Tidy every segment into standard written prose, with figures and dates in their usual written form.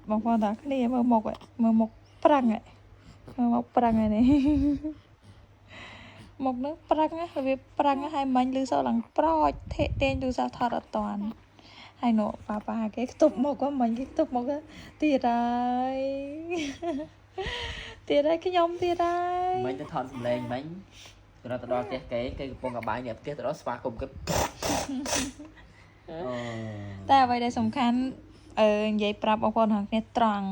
បងប្អូនទាំងគ្នាមើលមុខឯងមើលមុខប្រាំងឯងមើលមុខប្រាំងឯនេះ មុខហ្នឹងប្រាំងណារបៀបប្រាំងណាហើយមិញឮសូរឡើងប្រចថេទាញទូរស័ព្ទថតអត់តាន់ហើយនោះប៉ាប៉ាគេខ្ទប់មុខហ្នឹងមិញគេខ្ទប់មុខហ្នឹងទៀតហើយ ទៀតហើយខ្ញុំទៀតហើយ មិញទៅថតសំឡេងមិញគ្រាន់ទៅដល់ផ្ទះគេគេកំពុងកបាយអ្នកផ្ទះទៅដល់ស្វាគមន៍គេអូ តែអ្វីដែលសំខាន់អឺនិយាយប្រាប់បងប្អូនទាំងគ្នាត្រង់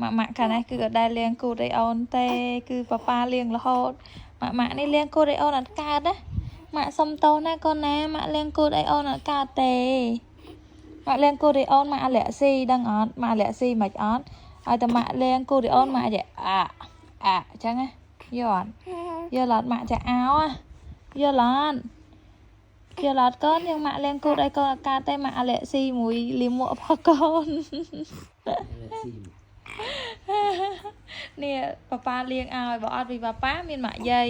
ម៉ាក់ម៉ាក់ខាងនេះគឺអត់ដែលលាងគូតអីអូនទេ គឺប៉ាប៉ាលាងរហូតម៉ាក់ម៉ាក់នេះលាងគូតអីអូនអត់កើតណាម៉ាក់សុំទោសណាកូនណាម៉ាក់លាងគូតអីអូនអត់កើតទេម៉ាក់លាងគូតអីអូនម៉ាក់អាឡែស៊ីដឹងអត់ម៉ាក់អាឡែស៊ីមិនអត់ឲ្យតែម៉ាក់លាងគូតអីអូនម៉ាក់ចេះអាអាអញ្ចឹងណាយល់អត់យល់អត់ម៉ាក់ចាអោយល់អត់ យល់អត់កូនយើងម៉ាក់លាងគូតឲ្យកូនអត់កើតទេម៉ាក់អាឡែស៊ីមួយលាមករបស់កូន ស៊ី នេះប៉ាប៉ាលាងឲ្យបើអត់ពីប៉ាប៉ាមានម៉ាក់យាយ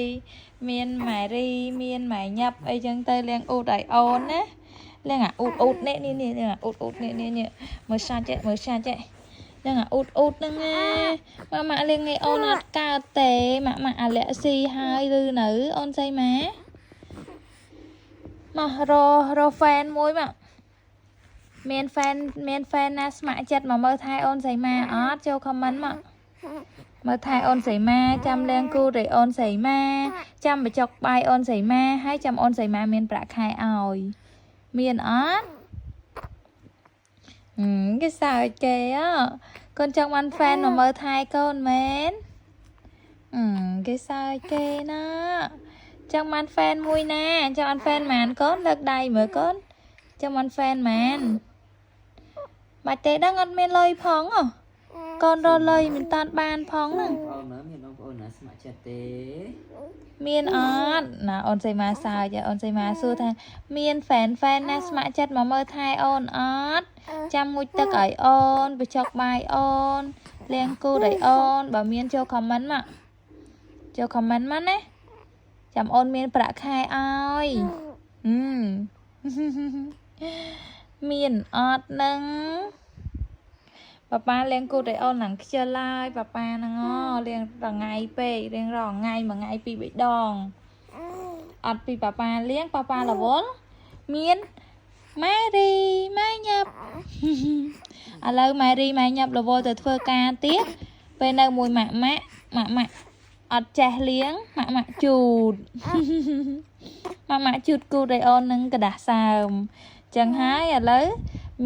មានម៉ែរីមានម៉ែញាប់អីចឹងទៅលាងអ៊ូតឲ្យអូនណាលាងអាអ៊ូតអ៊ូតនេះនេះនេះលាងអាអ៊ូតអ៊ូតនេះនេះនេះមើលសាច់ចេះមើលសាច់ចេះលាងអាអ៊ូតអ៊ូតហ្នឹងណាម៉ាក់ម៉ាក់លាងឲ្យអូនអត់កើតទេម៉ាក់ម៉ាក់អាឡែស៊ីហើយឬនៅអូនស្អីម៉ាមកររ fan មួយមកមាន fan មាន fan ណាស្ម័គ្រចិត្តមកមើលថែអូនស្រីម៉ាអត់ចូល comment មក មើលថែអូនស្រីម៉ាចាំលាងគូរឲ្យអូនស្រីម៉ាចាំបញ្ចុកបាយអូនស្រីម៉ាហើយចាំអូនស្រីម៉ាមានប្រាក់ខែឲ្យមានអត់ហឹមគេសើចគេអកូនចង់បាន fan មកមើលថែកូនមែនហឹមគេសើចគេណាចង់បាន fan មួយណាចង់បាន fan ម៉ានកូនលើកដៃមើលកូនចង់បាន fan ម៉ានបាច់ទេដឹងអត់មានលុយផងហ៎កូនរកលុយមិនតាន់បានផងហ្នឹង បងប្អូនណាមានបងប្អូនណាស្ម័គ្រចិត្តទេ មានអត់ណាអូនសីមាសើចអូនសីមាសួរថាមាន fan fan ណាស្ម័គ្រចិត្តមកមើលថែអូនអត់ចាំងូចទឹកឲ្យអូនបញ្ចុកបាយអូនលាងគូតឲ្យអូនបើមានចូល comment មកចូល comment មកណាចាំអូនមានប្រាក់ខែឲ្យហឹម មានអត់នឹងប៉ាប៉ាលាងគូតឲ្យអូនឡើងខ្ជិលហើយប៉ាប៉ាហ្នឹងអលាងរងៃពេករៀងរាល់ថ្ងៃមួយថ្ងៃពីរបីដងអត់ពីប៉ាប៉ាលាងប៉ាប៉ារវល់មានម៉ែរីម៉ែញាប់ ឥឡូវម៉ែរីម៉ែញាប់រវល់ទៅធ្វើការទៀតពេលនៅមួយម៉ាក់ម៉ាក់ម៉ាក់ម៉ាក់អត់ចេះលាងម៉ាក់ម៉ាក់ជូត ម៉ាក់ម៉ាក់ជូតគូតឲ្យអូននឹងក្រដាសសើមចឹងហើយឥឡូវ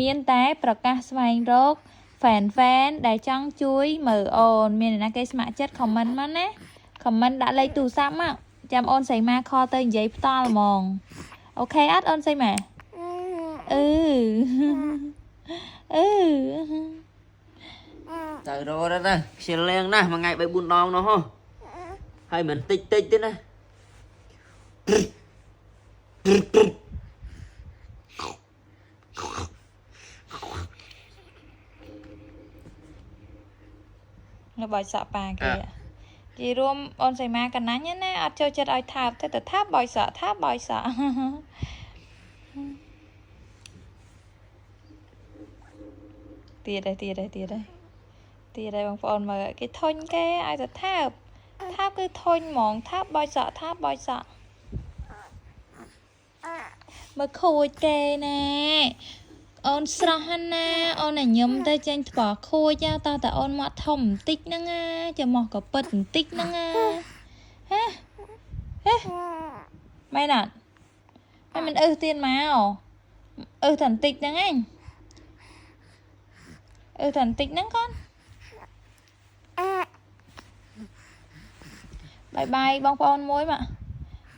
មានតែប្រកាសស្វែងរក fan fan ដែលចង់ជួយមើលអូនមានអ្នកណាគេស្ម័គ្រចិត្ត comment មកណា comment ដាក់លេខទូរស័ព្ទមកចាំអូនស្រីម៉ា call ទៅនិយាយផ្ទាល់ហ្មង OK អត់អូនស្រីម៉ាអឺអឺ ទៅរកទៅខ្ជិលលាងណាស់មួយថ្ងៃ3 4ដងនោះហ៎ហើយមិនតិចតិចទេណា នៅបោចសក់ប៉ាគេគេរួមអូនស្រីម៉ាកណាញ់ណាអត់ចូលចិត្តឲ្យថើបទេតែថើបបោចសក់ថើបបោចសក់ ទៀតហើយទៀតហើយទៀតហើយទៀតហើយបងប្អូនមើលគេធុញគេឲ្យតែថើបថើបគឺធុញហ្មងថើបបោចសក់ថើបបោចសក់មើលខួចគេណែអូនស្រស់ហ្នឹងណាអូនញញឹមទៅចេញថ្បខួចតោះតែអូនមកធំបន្តិចហ្នឹងណាចាំមកក៏ពិតបន្តិចហ្នឹងណាហេហេមែនអត់ហើយមិនអឹសទៀតមកអឹសតែបន្តិចហ្នឹងឯង អឺតែបន្តិចហ្នឹងកូន bye bye បងប្អូនមួយមក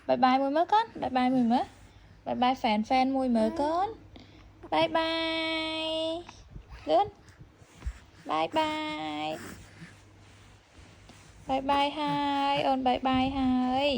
bye bye មួយមើលកូន bye bye មួយមើល bye bye fan fan មួយមើលកូន bye bye លឿន bye bye bye bye ហើយអូន bye bye ហើយ